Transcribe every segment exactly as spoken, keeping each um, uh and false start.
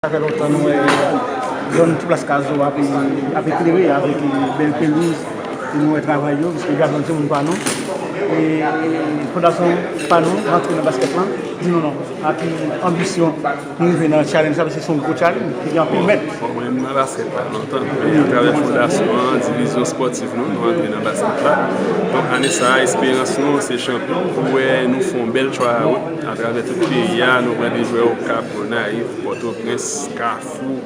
Sa fè lontan nou wè zòn ti plas Kazo ap, ap eklere avèk bèl pelouz, e nou wè travay yo, piske Jason se moun pa nou. E fondasyon pa nou rantre nan baskèt lan, di nou non. Ak anbisyon, nou rive nan challenge sa, paske se yon gwo challenge, ki gen anpil mèt. Bon, mwen nan baskèt la lontan, men atravè fondasyon an, divizyon spòtif nou, nou antre nan baskèt la. Donk, ane sa a, esperans nou, se chanpyon. Ou wè, nou fè yon bèl try out atravè tout peyi a, nou pran de jwè Okap, Gonayiv, Pòtoprens, Kafou.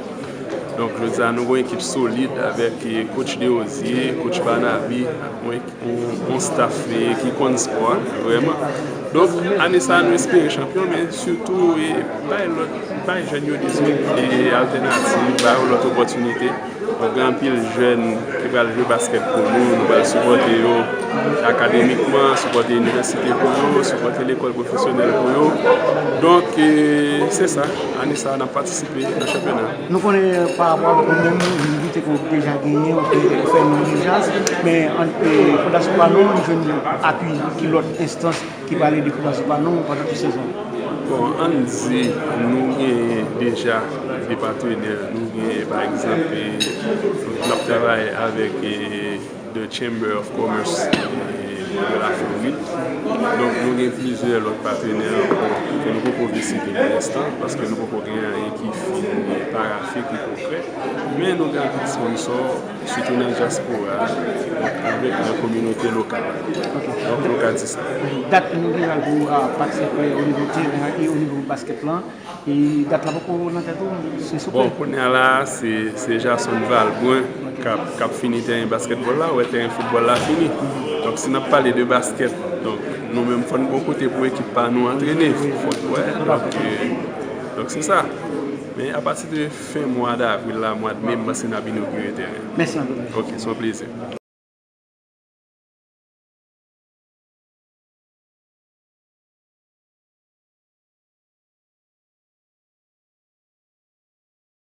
Donk, jodi a, nou gen yon ekip solid avèk, eh, coach Desrosiers, coach Barnaby, yon ek-, yon, yon staff, eh, ki konn spò a, vrèman. Donk, ane sa a, nou espere chanpyon, men sitou, eh, bay lòt, bay jèn yo de zot, eh, altènativ, bay yo lòt opòtinite. Donk, gen anpil jèn ki pral jwe baskèt pou nou, nou pral sipòte yo akademikman, sipòte inivèsite pou yo, sipòte lekòl pwofesyonèl pou yo. Donk, eh, se sa, ane sa a, n ap patisipe nan chanpyona. Nou konnen, eh, pa rapò avèk ou menm, vizite ke w deja genyen, ou te fè non deja, men an, eh, fondasyon pa nou, nou jwenn apui ki lòt enstans ki pale de fondasyon pa nou pandan tout sezon? Bon, ann di, nou genyen deja de patenè, nou genyen, pa egzanp, eh, n ap travay avèk, eh, The Chamber of Commerce, eh, de la Floride. Donk, nou gen plizyè lòt patenè ankò ke nou poko vin site pou lenstan, paske nou poko gen anyen ki fin parafe, ki konkrè. Men nou gen anpil sponsò, sitou nan dyaspora a, avèk nan kominote lokal la. Donk, nou ka di sa. Dat nou gen al pou, ah, patisipe o nivo teren an e o nivo baskèt lan. E dat la poko nan tèt ou, se sou... Bon, kounye a la, se, se Jason Valbrun k ap, k ap fini teren baskètbòl la, ou wè teren foutbòl la fini. Donk, si n ap pale de baskèt, donk, nou menm fò n gen yon kote pou ekip pa nou antrene. Fò, wè, donk, eh, donk, se sa. Men apati de fen mwa davril la, mwa de me, m panse n ap inogire teren. Mèsi anpil. Ok, se yon plezi.